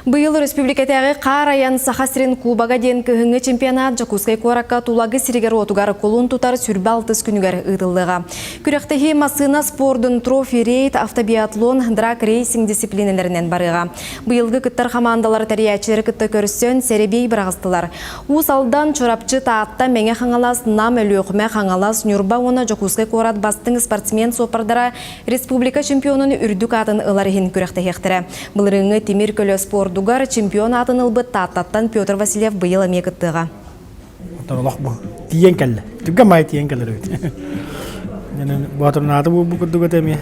Быйыл өрөспүүбүлүкэтээҕи хаар айан Саха сирин Кубога диэн кыһыҥҥы чемпионат Дьокуускай куоракка Тулагы сиригэр-уотугар кулун тутар сүрбэ алтыс күнүгэр ыытыллыаҕа. Күрэхтэһии массыына спордун трофи-рейд, автобиатлон, драг-рейсинг дисциплинэлэринэн барыаҕа. Быйылгы кыттар хамаандалар тэрийээччилэри кытта көрсөн, сэрэбиэй быраҕыстылар. Уус Алдан, Чурапчы, Таатта, Мэҥэ Хаҥалас, Нам, Өлүөхүмэ, Хаҥалас, Ньурба уонна Дьокуускай куорат бастыҥ спортсмен суоппардара республика чемпионун үрдүк аатын ылар иһин күрэхтэһиэхтэрэ. Былырыыҥҥы тимир көлө спордугар чемпион аатын ылбыт Тааттаттан Петр Васильев быйыл эмиэ кыттыаҕа. Оттон олох бу тиийэн кэллэ. Түргэн маайы тиийэн кэлэр эбит. Боотурнааты бу курдук этэ эмиэ.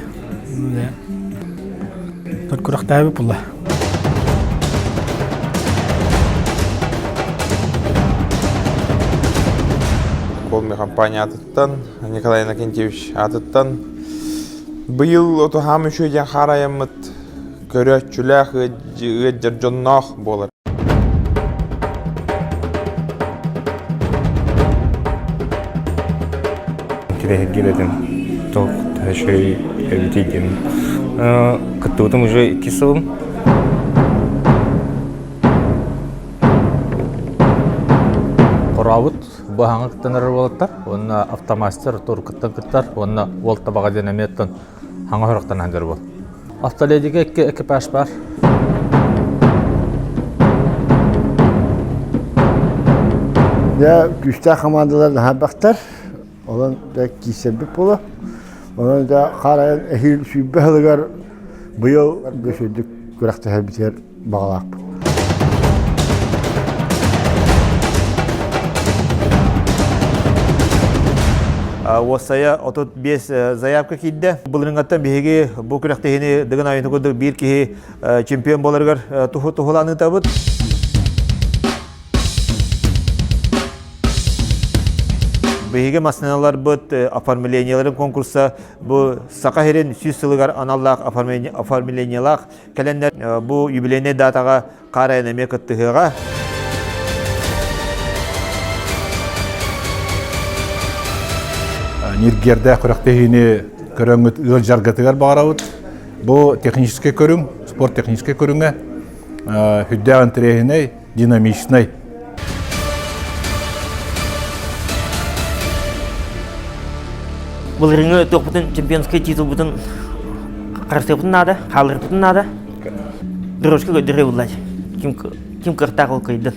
Күрэхтээбит булла. Колми компания атыттан, Николай Иннокентьевич аатыттан быйыл отуһаам үчүгэй диэн хаар айаммыт көрөөччүлээх ыалдьар дьонноох буолар. Интириэһиргиир этим туох үчүгэй эбитий диэн. Кыттыбытым уже иккис сылым. Хорообут бу кыттан эрэр уолаттар уонна автомастер туркуттан кыттар уонна уол табаҕа диэн эмиэ оттон хаҥа сорохтон сылдьар буол. Автоледига икки экипаж бар. Дьэ, күүстээх хамаандалар наһаа Онон дьэ киирсэрбит буолар. Онон дьэ хаар эһиил 20 сылыгар быйыл үрдүк күрэхтэһэрбитигэр баҕалаахпыт. Уоссайа 35 заявка киирдэ. Былырыҥҥаттан биһиги бу күрэхтэһиини Дыгын айын курдук биир киһи чемпион буоларыгар туһулаан ыытабыт. Биһиги массыыналарбыт оформлениеларын конкурса бу Саха сирин 100 сылыгар аналлаах оформлениелаах кэлэннэр бу юбилейнай датаҕа хаар айан эмиэ кыттыһыаҕа. Ньиргиэрдээх күрэхтэһиини көрөҥҥүт ыалдьаргытыгар баҕарабыт. Бу техническэй көрүҥ, спорт техническэй көрүҥэ сүрдээх интэриэһинэй, динамичнай. Былырыыҥҥы туохпутун чемпионскай титулбутун харыстыахпытын наада, хаалларыахпытын наада. Дорожка көрдөрө буллач. Ким ким кыахтаах ол кыайдын.